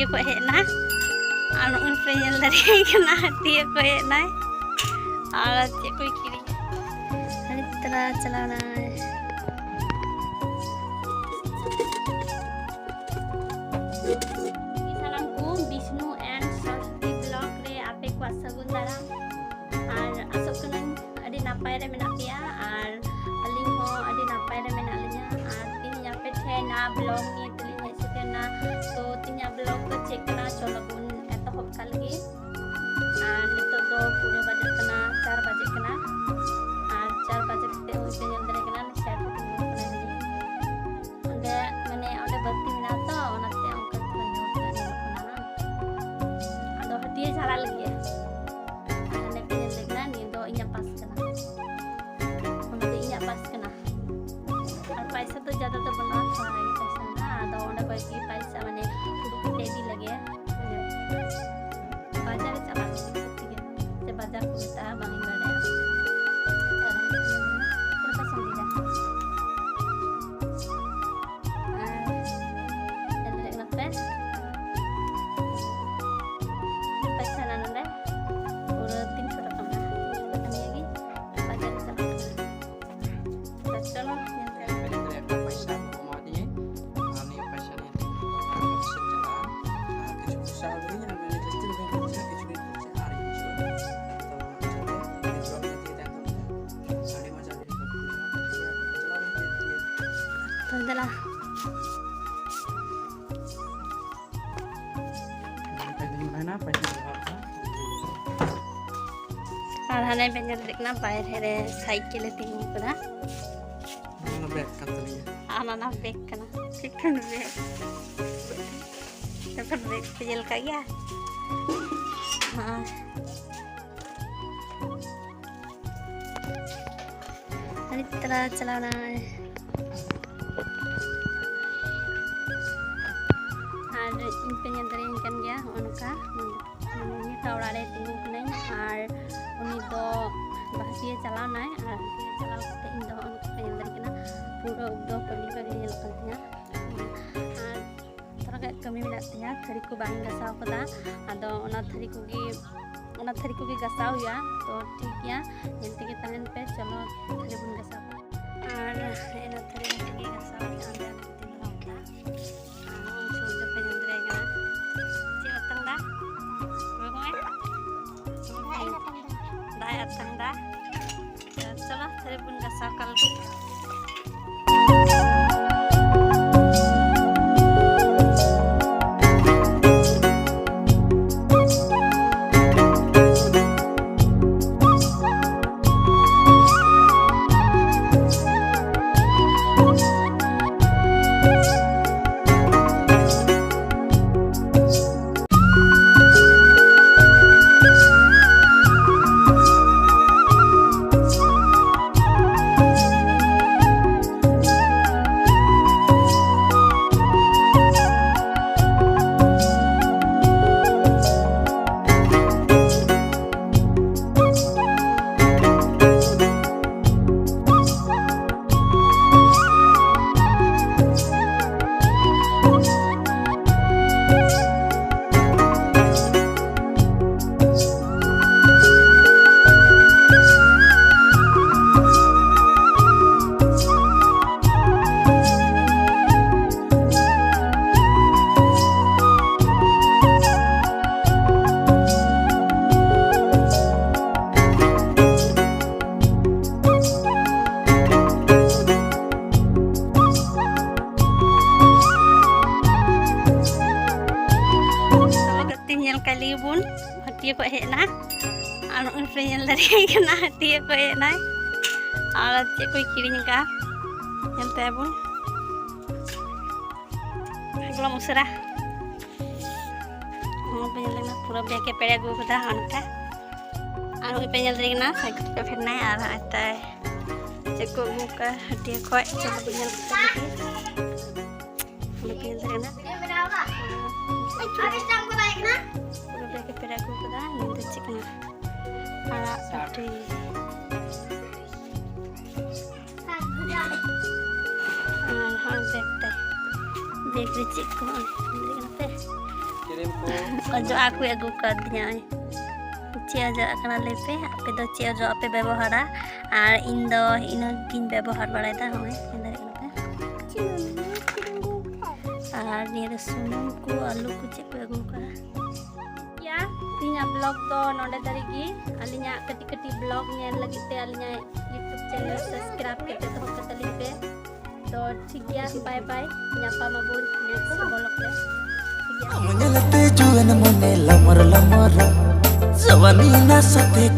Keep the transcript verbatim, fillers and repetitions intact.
ᱦᱟᱹᱴᱤᱭᱟᱹ ᱠᱚ ᱦᱮᱡ ᱮᱱᱟ᱾ ᱟᱨ ᱱᱚᱜᱼᱚᱭ ᱯᱮ ᱧᱮᱞ ᱫᱟᱲᱮᱭᱟᱭ ᱠᱟᱱᱟ, ᱦᱟᱹᱴᱤᱭᱟᱹ ᱠᱚ ᱦᱮᱡ ᱮᱱᱟᱭ᱾ ᱟᱨ ᱪᱮᱫ ᱠᱚᱭ ᱠᱤᱨᱤᱧ, ᱟᱹᱰᱤ ᱛᱟᱨᱟ ᱪᱟᱞᱟᱣ ᱮᱱᱟᱭ᱾ ᱥᱟᱱᱟᱢ ᱠᱚ ᱵᱤᱥᱱᱩ and ᱥᱚᱨᱚᱥᱚᱛᱤ vlog ᱨᱮ ᱟᱯᱮ ᱠᱚᱣᱟᱜ ᱥᱟᱹᱜᱩᱱ ᱫᱟᱨᱟᱢ᱾ ᱟᱨ ᱟᱥᱚᱜ ᱠᱟᱹᱱᱟᱹᱧ ᱟᱹᱰᱤ ᱱᱟᱯᱟᱭ ᱨᱮ ᱢᱮᱱᱟᱜ ᱯᱮᱭᱟ ᱟᱨ ᱟᱹᱞᱤᱧ ᱦᱚᱸ ᱟᱹᱰᱤ ᱱᱟᱯᱟᱭ ᱨᱮ ᱢᱮᱱᱟᱜ ᱞᱤᱧᱟ᱾ ᱟᱨ ᱛᱮᱦᱮᱧ ᱟᱯᱮ ᱴᱷᱮᱱ ᱱᱟᱣᱟ vlog ᱱᱤᱭᱮ ᱛᱮᱞᱤᱧ ᱦᱮᱡ ᱥᱮᱴᱮᱨ ᱮᱱᱟ᱾ ᱛᱚ ᱛᱮᱦᱮᱧᱟᱜ vlog ᱫᱚ ᱪᱮᱫ ᱠᱟᱱᱟ, ᱪᱚᱞᱚ ᱵᱚᱱ ᱮᱛᱚᱦᱚᱵ ᱠᱟᱜ ᱞᱮᱜᱮ᱾ ᱟᱨ ᱱᱤᱛᱚᱜ ᱫᱚ ᱯᱩᱨᱟᱹ ᱵᱟᱡᱟᱜ ᱠᱟᱱᱟ, ᱪᱟᱨ ᱵᱟᱡᱟᱜ ᱠᱟᱱᱟ᱾ ᱟᱨ ᱪᱟᱨ ᱵᱟᱡᱮ ᱠᱟᱛᱮ ᱦᱚᱸ ᱯᱮ ᱧᱮᱞ ᱫᱟᱲᱮᱭᱟᱜ ᱠᱟᱱᱟ, ᱱᱮᱥᱟ ᱠᱚ ᱛᱤᱸᱜᱩ ᱠᱟᱱᱟ᱾ ᱚᱸᱰᱮ ᱢᱟᱱᱮ ᱚᱸᱰᱮ ᱵᱟᱹᱛᱤ ᱢᱮᱱᱟᱜᱼᱟ ᱛᱚ, ᱚᱱᱟᱛᱮ ᱚᱱᱠᱟ ᱜᱮ ᱧᱮᱞᱚᱜ ᱠᱟᱱᱟ᱾ ᱟᱫᱚ ᱦᱟᱹᱴᱤᱭᱟᱹ ᱪᱟᱞᱟᱜ ᱞᱟᱹᱜᱤᱫ ᱟᱨ ᱚᱸᱰᱮ ᱯᱮ ᱧᱮᱞ ᱫᱟᱲᱮᱭᱟᱜ ᱠᱟᱱᱟ, ᱱᱤᱭᱟᱹ ᱫᱚ ᱤᱧᱟᱹᱜ ᱯᱟᱥ ᱠᱟᱱᱟ᱾ ᱚᱱᱟ ᱫᱚ ᱤᱧᱟᱹᱜ ᱯᱟᱥ ᱠᱟᱱᱟ᱾ ᱟᱨ ᱯᱟᱭᱥᱟ ᱫᱚ ᱡᱟᱫᱟ ᱫᱚ ᱵᱟᱹᱱᱩᱜᱼᱟ, ᱛᱷᱚᱲᱟ ᱜᱟᱱ ᱜᱮ ᱯᱟᱭᱥᱟ ᱢᱮᱱᱟᱜᱼᱟ᱾ ᱟᱫᱚ ᱚᱸᱰᱮ ᱠᱷᱚᱡ ᱜᱮ ᱯᱟᱭᱥᱟ ᱢᱟᱱᱮ ᱩᱰᱩᱠ ᱠᱟᱛᱮ ᱤᱫᱤ ᱞᱟᱹᱜᱤᱫ ᱵᱟᱡᱟᱨ ᱨᱮ ᱪᱟᱞᱟᱜ ᱞᱟᱹᱜᱤᱫ ᱛᱮᱜᱮ᱾ ᱥᱮ ᱵᱟᱡᱟᱨ ᱠᱚ ᱢᱮᱛᱟᱜᱼᱟ, ᱵᱟᱝ ᱤᱧ ᱵᱟᱰᱟᱭᱟ᱾ ᱟᱨ ᱪᱮᱫ ᱞᱮᱠᱟ ᱥᱟᱺᱜᱤᱧᱟ? ᱟᱨ ᱧᱮᱞ ᱫᱟᱲᱮᱭᱟᱜ ᱠᱟᱱᱟ ᱯᱮ, ᱯᱟᱭᱥᱟ ᱱᱟ ᱱᱚᱰᱮ ᱯᱩᱨᱟᱹ ᱛᱤᱱᱥᱚ ᱴᱟᱠᱟ ᱢᱮᱱᱟᱜᱼᱟ᱾ ᱛᱤᱱᱥᱚ ᱴᱟᱠᱟ ᱱᱤᱭᱮ ᱜᱮ ᱵᱟᱡᱟᱨ ᱨᱮ ᱪᱟᱞᱟᱜ ᱠᱟᱱᱟ᱾ ᱛᱚ ᱪᱚᱞᱚ ᱧᱮᱞ ᱯᱮ᱾ ᱯᱮᱨᱮᱡ ᱫᱟᱲᱮᱭᱟᱜ ᱠᱟᱱᱟ ᱯᱚᱭᱥᱟ ᱠᱚ ᱮᱢᱟ ᱫᱤᱧᱟᱹ᱾ ᱟᱨ ᱱᱤᱭᱟᱹ ᱯᱚᱭᱥᱟ ᱱᱤᱭᱮ ᱛᱮ ᱚᱯᱷᱤᱥ ᱤᱧ ᱪᱟᱞᱟᱜᱼᱟ᱾ ᱟᱨ ᱠᱤᱪᱷᱩ ᱯᱚᱭᱥᱟ ᱟᱹᱜᱩᱭᱟᱹᱧ, ᱟᱨ ᱢᱟᱱᱮ ᱡᱟᱹᱥᱛᱤ ᱫᱚ ᱵᱟᱹᱧ ᱠᱷᱚᱨᱪᱟ, ᱠᱤᱪᱷᱩ ᱜᱤᱧ ᱠᱷᱚᱨᱪᱟ ᱟᱨ ᱤᱧ ᱦᱤᱡᱩᱜᱼᱟ᱾ ᱛᱚ ᱚᱱᱟ ᱦᱚᱛᱮᱡ ᱛᱮ ᱱᱤᱛᱚᱜ ᱟᱹᱰᱤ ᱢᱚᱡᱟ ᱦᱩᱭᱩᱜ ᱠᱟᱱᱟ᱾ ᱪᱟᱞᱟᱣ ᱞᱮᱱ ᱜᱮᱭᱟ᱾ ᱛᱚ ᱫᱮᱞᱟ᱾ ᱯᱟᱭᱥᱟ ᱫᱚᱧ ᱮᱢᱟᱭ ᱱᱟ, ᱯᱟᱭᱥᱟ ᱫᱚ ᱦᱟᱛᱟᱣ ᱠᱟᱜᱼᱟ᱾ ᱟᱨ ᱦᱟᱱᱮ ᱵᱮᱱ ᱧᱮᱞ ᱫᱟᱲᱮᱭᱟᱜ ᱠᱟᱱᱟ, ᱵᱟᱭᱨᱮ ᱨᱮ ᱥᱟᱭᱠᱮᱞ ᱮ ᱛᱤᱸᱜᱩ ᱠᱟᱫᱟ᱾ ᱚᱱᱟ ᱵᱮᱜᱽ ᱠᱟᱱ ᱛᱟᱹᱞᱤᱧᱟ᱾ ᱟᱨ ᱚᱱᱟ ᱵᱮᱜᱽ ᱠᱟᱱᱟ, ᱪᱮᱫ ᱠᱟᱱ ᱵᱮᱜᱽ? ᱡᱚᱠᱷᱚᱱ ᱵᱮᱜᱽ ᱯᱮ ᱧᱮᱞ ᱠᱟᱜ ᱜᱮᱭᱟ᱾ ᱦᱮᱸ᱾ ᱟᱹᱰᱤ ᱛᱟᱨᱟ ᱪᱟᱞᱟᱣ ᱮᱱᱟᱭ᱾ ᱟᱨ ᱤᱧ ᱯᱮ ᱧᱮᱞ ᱫᱟᱲᱮᱭᱟᱹᱧ ᱠᱟᱱ ᱜᱮᱭᱟ, ᱦᱚᱸᱜᱼᱚ ᱱᱚᱝᱠᱟ᱾ ᱢᱟᱱᱮ ᱱᱤᱛᱟᱜ ᱚᱲᱟᱜ ᱨᱮ ᱛᱤᱸᱜᱩ ᱠᱟᱹᱱᱟᱹᱧ ᱟᱨ ᱩᱱᱤ ᱫᱚ ᱵᱟᱦᱨᱮ ᱪᱟᱞᱟᱣ ᱮᱱᱟᱭ᱾ ᱟᱨ ᱵᱟᱦᱨᱮ ᱪᱟᱞᱟᱣ ᱠᱟᱛᱮ ᱤᱧ ᱫᱚ ᱦᱚᱸᱜᱼᱚ ᱱᱚᱝᱠᱟ ᱯᱮ ᱧᱮᱞ ᱫᱟᱲᱮᱭᱟᱜ ᱠᱟᱱᱟ, ᱯᱩᱨᱟᱹ ᱩᱵ ᱫᱚ ᱯᱟᱹᱜᱽᱞᱤ ᱯᱟᱹᱜᱽᱞᱤ ᱧᱮᱞᱚᱜ ᱠᱟᱱ ᱛᱤᱧᱟ᱾ ᱟᱨ ᱛᱷᱚᱲᱟ ᱠᱟᱹᱢᱤ ᱢᱮᱱᱟᱜ ᱛᱤᱧᱟᱹ, ᱛᱷᱟᱹᱨᱤ ᱠᱚ ᱵᱟᱝ ᱜᱟᱥᱟᱣ ᱠᱟᱫᱟ᱾ ᱟᱫᱚ ᱚᱱᱟ ᱛᱷᱟᱹᱨᱤ ᱠᱚᱜᱮ, ᱚᱱᱟ ᱛᱷᱟᱹᱨᱤ ᱠᱚᱜᱮ ᱜᱟᱥᱟᱣ ᱦᱩᱭᱩᱜᱼᱟ᱾ ᱛᱚ ᱴᱷᱤᱠ ᱜᱮᱭᱟ, ᱧᱮᱞ ᱛᱮᱜᱮ ᱛᱟᱦᱮᱱ ᱯᱮ᱾ ᱪᱚᱞᱚ ᱛᱷᱟᱹᱨᱤ ᱵᱚᱱ ᱜᱟᱥᱟᱣ ᱠᱟᱜᱼᱟ᱾ ᱟᱨ ᱤᱱᱟᱹ ᱛᱷᱟᱹᱨᱤ ᱛᱮᱜᱮ ᱜᱟᱥᱟᱣ ᱦᱩᱭᱩᱜᱼᱟ᱾ ᱚᱸᱰᱮ ᱟᱞᱚ ᱫᱚᱦᱚ ᱠᱟᱜᱼᱟ᱾ ᱟᱨ ᱥᱩᱨ ᱫᱚᱯᱮ ᱧᱮᱞ ᱫᱟᱲᱮᱭᱟᱜ ᱠᱟᱱᱟ ᱪᱮᱫ ᱚᱴᱟᱝ ᱫᱟ? ᱜᱚᱜᱚᱭ ᱫᱟᱜ ᱮ ᱟᱛᱟᱝ ᱫᱟ᱾ ᱪᱚᱞᱚ ᱛᱷᱟᱹᱨᱤ ᱵᱚᱱ ᱜᱟᱥᱟᱣ ᱠᱟᱜ ᱞᱮᱜᱮ᱾ ᱛᱤᱧ ᱧᱮᱞ ᱠᱟᱭ ᱞᱟᱹᱜᱤᱫ ᱵᱚᱱ ᱦᱟᱹᱴᱤᱭᱟᱹ ᱠᱷᱚᱱ ᱦᱮᱡ ᱮᱱᱟ᱾ ᱟᱨ ᱱᱚᱜᱼᱚᱭ ᱯᱮ ᱧᱮᱞ ᱫᱟᱲᱮᱭᱟᱭ ᱠᱟᱱᱟ, ᱦᱟᱹᱴᱤᱭᱟᱹ ᱠᱷᱚᱱ ᱦᱮᱡ ᱮᱱᱟᱭ᱾ ᱟᱨ ᱪᱮᱫ ᱠᱚᱭ ᱠᱤᱨᱤᱧ ᱟᱠᱟᱫᱼᱟ ᱧᱮᱞ ᱛᱟᱭᱟᱵᱚᱱ᱾ ᱵᱚᱞᱚᱢ ᱩᱥᱟᱹᱨᱟ᱾ ᱱᱚᱜᱼᱚᱭ ᱯᱮ ᱧᱮᱞ ᱫᱟᱲᱮᱭᱟᱜ ᱠᱟᱱᱟ, ᱯᱩᱨᱟᱹ ᱵᱮᱜᱽ ᱮ ᱯᱮᱨᱮᱡ ᱟᱹᱜᱩ ᱟᱠᱟᱫᱟ ᱚᱱᱠᱟ᱾ ᱟᱨ ᱱᱚᱜᱼᱚᱭ ᱯᱮ ᱧᱮᱞ ᱫᱟᱲᱮᱭᱟᱜ ᱠᱟᱱᱟ, ᱥᱟᱭᱠᱮᱞ ᱛᱮ ᱯᱷᱮᱰ ᱮᱱᱟᱭ᱾ ᱟᱨ ᱱᱚᱜᱼᱚᱭ ᱛᱟᱭ ᱪᱮᱫ ᱠᱚ ᱟᱹᱜᱩ ᱟᱠᱟᱫᱼᱟ ᱦᱟᱹᱴᱤᱭᱟᱹ ᱠᱷᱚᱱ, ᱪᱚᱞᱚ ᱵᱚᱱ ᱧᱮᱞ ᱠᱟᱛᱟ ᱞᱮᱜᱮ᱾ ᱱᱚᱜᱼᱚᱭ ᱯᱮ ᱧᱮᱞ ᱫᱟᱲᱮᱭᱟᱜ ᱠᱟᱱᱟ, ᱯᱩᱨᱟᱹ ᱵᱮᱜᱽ ᱮ ᱯᱮᱨᱮᱡ ᱟᱹᱜᱩ ᱟᱠᱟᱫᱟ᱾ ᱱᱤᱭᱟᱹ ᱫᱚ ᱪᱮᱫ ᱠᱟᱱᱟ? ᱟᱲᱟᱜ ᱯᱟᱹᱴᱤ᱾ ᱟᱨ ᱦᱚᱸ ᱵᱮᱜᱽ ᱛᱮ, ᱵᱮᱜᱽ ᱨᱮ ᱪᱮᱫ ᱠᱚ? ᱚᱡᱚᱜ ᱟᱜ ᱠᱚ ᱟᱹᱜᱩ ᱠᱟᱣᱫᱤᱧᱟ᱾ ᱱᱚᱜᱼᱚᱭ ᱪᱮᱫ ᱚᱡᱚᱜ ᱟᱜ ᱠᱟᱱᱟ ᱞᱟᱹᱭ ᱯᱮ, ᱟᱯᱮ ᱫᱚ ᱪᱮᱫ ᱚᱡᱚᱜ ᱟᱜ ᱯᱮ ᱵᱮᱵᱚᱦᱟᱨᱟ? ᱟᱨ ᱤᱧ ᱫᱚ ᱤᱱᱟᱹᱜᱤᱧ ᱵᱮᱵᱚᱦᱟᱨ ᱵᱟᱲᱟᱭᱮᱫᱟ᱾ ᱱᱚᱜᱼᱚᱭ ᱧᱮᱞ ᱫᱟᱲᱮᱭᱟᱜ ᱠᱟᱱᱟ ᱯᱮ᱾ ᱟᱨ ᱱᱤᱭᱟᱹ ᱨᱮ ᱥᱩᱱᱩᱢ ᱠᱚ, ᱟᱹᱞᱩ ᱠᱚ, ᱪᱮᱫ ᱠᱚ ᱟᱹᱜᱩ ᱠᱟᱜᱼᱟ᱾ ᱭᱟ, ᱛᱮᱦᱮᱧᱟᱜ vlog ᱫᱚ ᱱᱚᱰᱮ ᱫᱷᱟᱹᱨᱤᱡ ᱜᱮ᱾ ᱟᱹᱞᱤᱧᱟᱜ ᱠᱟᱹᱴᱤᱡ ᱠᱟᱹᱴᱤᱡ vlog ᱧᱮᱞ ᱞᱟᱹᱜᱤᱫ ᱛᱮ ᱟᱹᱞᱤᱧᱟᱜ YouTube channel subscribe ᱠᱟᱛᱮ ᱫᱚᱦᱚ ᱠᱟᱛᱟᱞᱤᱧ ᱯᱮ᱾ ᱛᱚ ᱴᱷᱤᱠ ᱜᱮᱭᱟ, bye bye, ᱧᱟᱯᱟᱢ ᱟᱵᱚᱱ next vlog ᱨᱮ᱾ ᱴᱷᱤᱠ ᱜᱮᱭᱟ᱾ ᱧᱮᱞᱛᱮ ᱡᱩᱣᱟᱹᱱ ᱢᱚᱱᱮ ᱞᱟᱢᱟᱨ ᱞᱟᱢᱟᱨ, ᱡᱟᱣᱟᱱᱤ ᱱᱟᱥᱟᱛᱮ